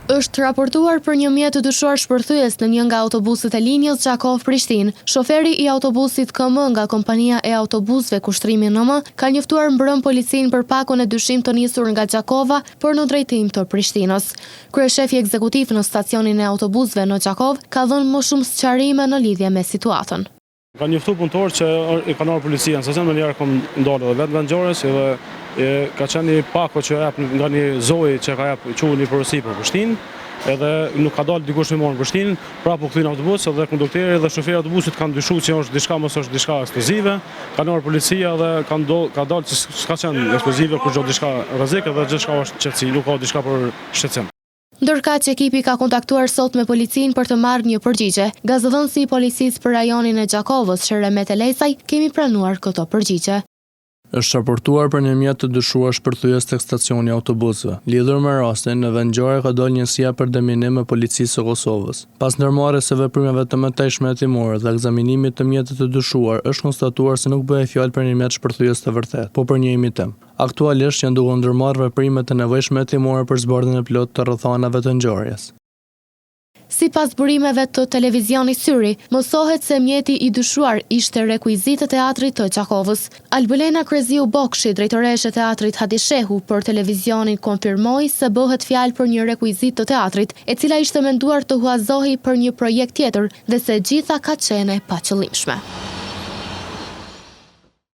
Është raportuar për një mjet të dyshuar shpërthyes në një nga autobusët e linjës Gjakovë-Prishtinë. Shoferi i autobusit KM nga kompania e autobusëve Kushtrimi NM ka njoftuar mbrëmë policinë për pakon e dyshimtë të nisur nga Gjakova për në drejtim të Prishtinës. Kryeshefi ekzekutiv në stacionin e autobusëve në Gjakovë ka dhënë më shumë sqarime në lidhje me situatën. Kanë njoftu punëtorët që i kanë ardhur policia në stacion, menjëherë kom dalë edhe vetë në vendngjarje, edhe e, ka qenë një pako që jep nga një zojë që ka jep çu një porosi për Prishtinë, edhe nuk ka dalë dikush me marrë në Prishtinë, prapë u kthy në autobus edhe kondukteri dhe shoferi i autobusit kanë dyshu që është diçka mos është diçka eksplozive, kanë ardhur policia dhe kanë do, ka dalë që s'ka qenë eksplozive, kurgjo diçka rrezik edhe gjithçka është qetësi, nuk ka diçka për shqetësim. Ndërkaq ekipi ka kontaktuar sot me policinë për të marrë një përgjigje. Nga zëdhënësi i policisë për rajonin e Gjakovës, Sheremet Elezaj, kemi pranuar këto përgjigje. Është raportuar për një mjet të dyshuar shpërthyes tek stacioni i autobusëve. Lidhur me rastin, në vendngjarje ka dalë njësia për deminim e Policisë së Kosovës. Pas ndërmarrjes së veprimeve të mëtejshme hetimore dhe ekzaminimit të mjetit të dyshuar, është konstatuar se nuk bëhej fjalë për një mjet shpërthyes të vërtetë, por për një imitim. Aktualisht janë duke u ndërmarrë veprimet e nevojshme hetimore për zbardhjen e plotë të rrethanave të ngjarjes. Sipas burimeve të televizionit Syri, mësohet se mjeti i dyshuar ishte rekuizitë e Teatrit të Gjakovës. Albulena Kryeziu Bokshi, drejtoreshë e Teatrit Hadi Shehu, për televizionin konfirmoi se bëhet fjalë për një rekuizitë të teatrit, e cila ishte menduar të huazohej për një projekt tjetër dhe se e gjitha ka qenë e paqëllimshme.